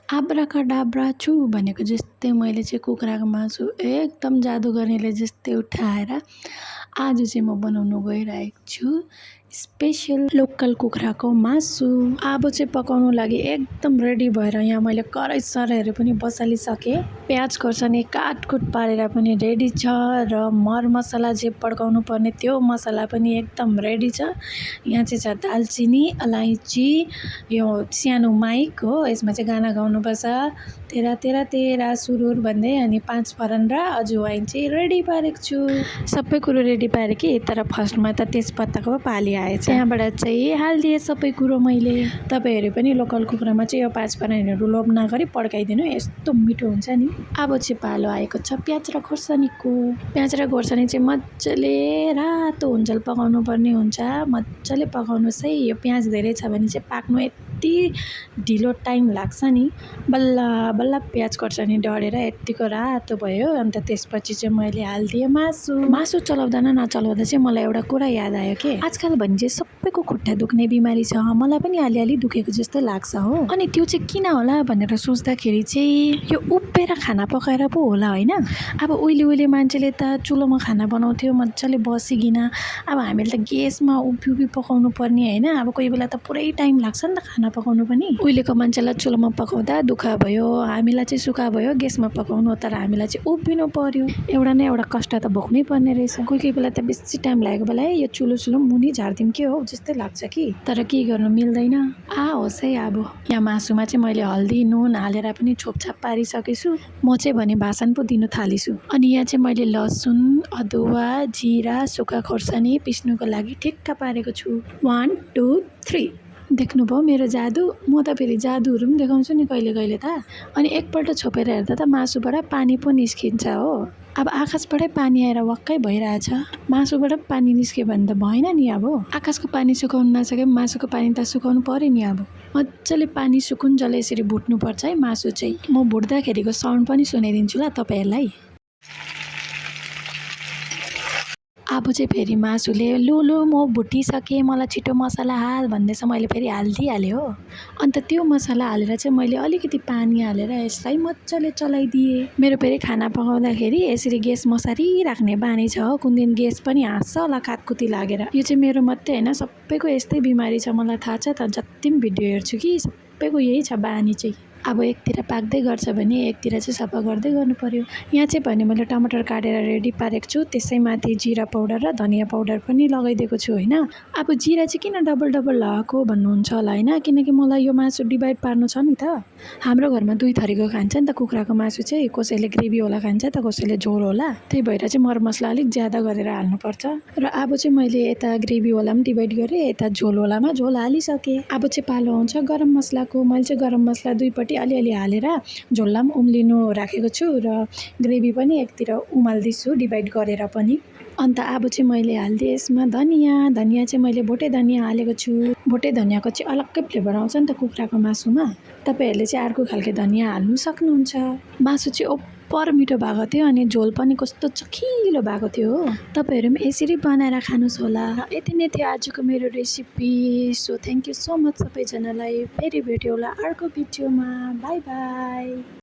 आब्राकाडाब्रा छु भनेको जस्तै मैले चाहिँ कुखुराको मासु एकदम जादु गर्नेले जस्तै उठाएर आज चाहिँ म बनाउनु गइरहेको छु स्पेसल लोकल कुखुराको मासु। अब चाहिँ पकाउनु लागि एकदम रेडी भएर यहाँ मैले कराई सराईहरू पनि बसालिसकेँ। प्याज खोर्सानी काटकुट पारेर पनि रेडी छ र मरमसला जे पड्काउनु पर्ने त्यो मसला पनि एकदम रेडी छ। यहाँ चाहिँ छ दालचिनी अलैँची यो सानो माइक हो, यसमा चाहिँ गाना गाउनुपर्छ तेरा तेरा तेरा सुरुर भन्दै, अनि 5 फरन र अजवाइन चाहिँ रेडी पारेको छु। सबै कुरो रेडी पारेँ कि, तर फर्स्टमा त तेजपत्ताको पाली आएछ, त्यहाँबाट चाहिँ हालिदिएँ सबै कुरो मैले। तपाईँहरू पनि लोकल कुखुरामा चाहिँ यो 5 फरनहरू लोभ नगरी पड्काइदिनु, यस्तो मिठो हुन्छ नि। अब चाहिँ पालो आएको छ प्याज र खोर्सानीको। प्याज र खोर्सानी चाहिँ मजाले रातो हुन्जेल पकाउनु पर्ने हुन्छ, मजाले पकाउनुहोस् है। यो प्याज धेरै छ भने चाहिँ पाक्नु यति ढिलो टाइम लाग्छ नि। बल्ल बल्ल प्याज खोर्सानी डढेर यत्तिको रातो भयो, अन्त त्यसपछि चाहिँ मैले हालिदिएँ मासु चलाउँदा नचलाउँदा चाहिँ मलाई एउटा कुरा याद आयो कि आजकल भने चाहिँ सबैको खुट्टा दुख्ने बिमारी छ, मलाई पनि अलिअलि दुखेको जस्तो लाग्छ हो। अनि त्यो चाहिँ किन होला भनेर सोच्दाखेरि चाहिँ यो उभिएर खाना पकाएर पो होला होइन। अब उहिले मान्छेले त चुलोमा खाना बनाउँथ्यो मजाले बसिकन, अब हामीले त ग्यासमा उभि पकाउनु पर्ने होइन। अब कोही बेला त पुरै टाइम लाग्छ नि त खाना पकाउनु पनि। उहिलेको मान्छेलाई चुलोमा पकाउँदा दुःख भयो, हामीलाई चाहिँ सुख भयो ग्यासमा पकाउनु, तर हामीलाई चाहिँ उभिनु पर्यो। एउटा न एउटा कष्ट त भोग्नै पर्ने रहेछ। कोही बेला त बेसी टाइम लागेको बेला यो चुलो मुनि झारिदिउँ के हो जस्तै लाग्छ कि, तर के गर्नु मिल्दैन। होस् है। अब यहाँ मासुमा चाहिँ मैले हल्दी नुन हालेर पनि छोपछाप पारिसकेछु, म चाहिँ भने भाषण पो दिनु थालिछु। अनि यहाँ चाहिँ मैले लसुन अदुवा जिरा सुक्खा खोर्सानी पिस्नुको लागि ठिक्क पारेको छु। 1 2 3 देख्नुभयो मेरो जादु। म त फेरि जादुहरू पनि देखाउँछु नि कहिले कहिले त। अनि एकपल्ट छोपेर हेर्दा त मासुबाट पानी पो निस्किन्छ हो। अब आकाशबाटै पानी आएर वाक्कै भइरहेछ, मासुबाट पानी निस्क्यो भने त भएन नि। अब आकाशको पानी सुकाउनु नसके मासुको पानी त सुकाउनु पर्यो नि। अब मजाले पानी सुकुन्जल यसरी भुट्नुपर्छ है मासु चाहिँ। म भुट्दाखेरिको साउन्ड पनि सुनाइदिन्छु ल तपाईँहरूलाई। अब चाहिँ फेरि मासुले लु म भुटिसकेँ, मलाई छिटो मसला हाल भन्दैछ, मैले फेरि हालिदिइहालेँ हो। अन्त त्यो मसला हालेर चाहिँ मैले अलिकति पानी हालेर यसलाई मजाले चलाइदिएँ। मेरो फेरि खाना पकाउँदाखेरि यसरी ग्यास मसारी राख्ने बानी छ हो, कुन दिन ग्यास पनि हाँस्छ होला काटकुती लागेर। यो चाहिँ मेरो मात्रै होइन सबैको यस्तै बिमारी छ, मलाई थाहा छ त। जति पनि भिडियो हेर्छु कि सबैको यही छ बानी चाहिँ। अब एकतिर पाक्दै गर्छ भने एकतिर चाहिँ सफा गर्दै गर्नु पर्यो। यहाँ चाहिँ भने मैले टमाटर काटेर रेडी पारेको छु, त्यसैमाथि जिरा पाउडर र धनियाँ पाउडर पनि लगाइदिएको छु होइन। अब जिरा चाहिँ किन डबल लगाएको भन्नुहुन्छ होला होइन, किनकि मलाई यो मासु डिभाइड पार्नु छ नि त। हाम्रो घरमा 2 थरीको खान्छ नि त कुखुराको मासु चाहिँ, कसैले ग्रेभी होला खान्छ त कसैले झोल होला। त्यही भएर चाहिँ मरमसला अलिक ज्यादा गरेर हाल्नुपर्छ। र अब चाहिँ मैले यता ग्रेभी होला पनि डिभाइड गरेँ, यता झोल होलामा झोल हालिसकेँ। अब चाहिँ पालो आउँछ गरम मसलाको। मैले चाहिँ गरम मसला दुईपट्टि अलिअलि हालेर झोललाई पनि उम्लिनु राखेको छु र ग्रेभी पनि एकतिर उमाल्दैछु डिभाइड गरेर पनि। अन्त अब चाहिँ मैले हालिदिएँ यसमा धनियाँ चाहिँ मैले भोटे धनियाँ हालेको छु। भोटे धनियाँको चाहिँ अलग्गै फ्लेभर आउँछ नि त कुखुराको मासुमा, तपाईँहरूले चाहिँ अर्को खालको धनियाँ हाल्नु सक्नुहुन्छ। मासु चाहिँ ओभर मिठो भएको थियो, अनि झोल पनि कस्तो चखिलो भएको थियो हो। तपाईँहरू पनि यसरी बनाएर खानुहोस् होला। यति नै थियो आजको मेरो recipe. So thank you so much सबैजनालाई। फेरि भेट्यो होला अर्को भिडियोमा। By by.